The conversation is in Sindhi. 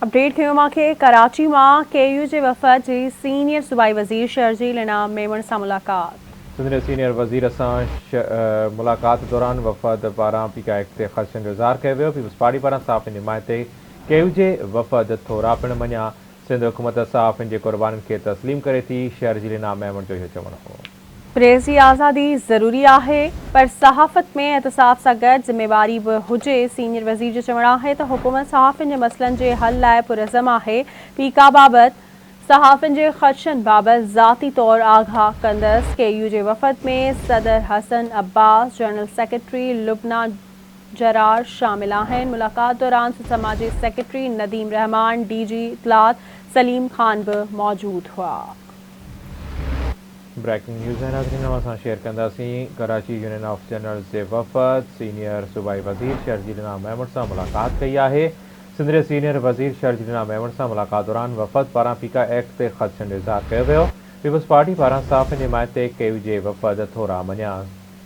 اپڊيٽ ڪيون اوهان کي ڪراچي مان ڪي يو جي وفد جي سينيئر صوبائي وزير شرجيل انعام ميمڻ سان ملاقات. سنڌ جي سينيئر وزير سان ملاقات دوران وفد پاران پيڪا ايڪٽ تي خدشن جو اظهار ڪيو ويو، پيپلز پارٽي پاران صحافين جي حمايت تي ڪي يو جي وفد ٿورا پڻ مڃيا، سنڌ حڪومت صحافين جي قربانين کي تسليم ڪري ٿي، شرجيل انعام ميمڻ جو اهو چوڻ هو. پريس جي آزادي ضروري آهي پر صحافت ۾ احتساب سان گڏ ذميواري به هجي، سينيئر وزير جو چوڻ آهي ته حڪومت صحافين جي مسئلن جي حل لاء پرعزم آهي، پيڪا بابت صحافين جي خدشن بابت ذاتي طور آگاهه ڪندس، ڪي يو جي وفد ۾ صدر حسن عباس، جنرل سيڪريٽري لبنيٰ جرار شامل آهن، ملاقات دوران سماجي سيڪريٽري نديم رحمان، ڊي جي اطلاعات سليم خان به موجود هئا. بريڪنگ نيوز آهي ناظرين اوهان سان شيئر ڪنداسين ڪراچي يونين آف جنرلز جي وفد سينيئر صوبائي وزير شرجيل انعام ميمڻ سان ملاقات ڪئي آهي سنڌ جي سينيئر وزير شرجيل انعام ميمڻ سان ملاقات دوران وفد پاران پيڪا ايڪٽ تي خدشن جو اظهار ڪيو ويو پيپلز پارٽي پاران صحافين جي حمايت تي ڪيو جي وفد ٿورا مڃيا.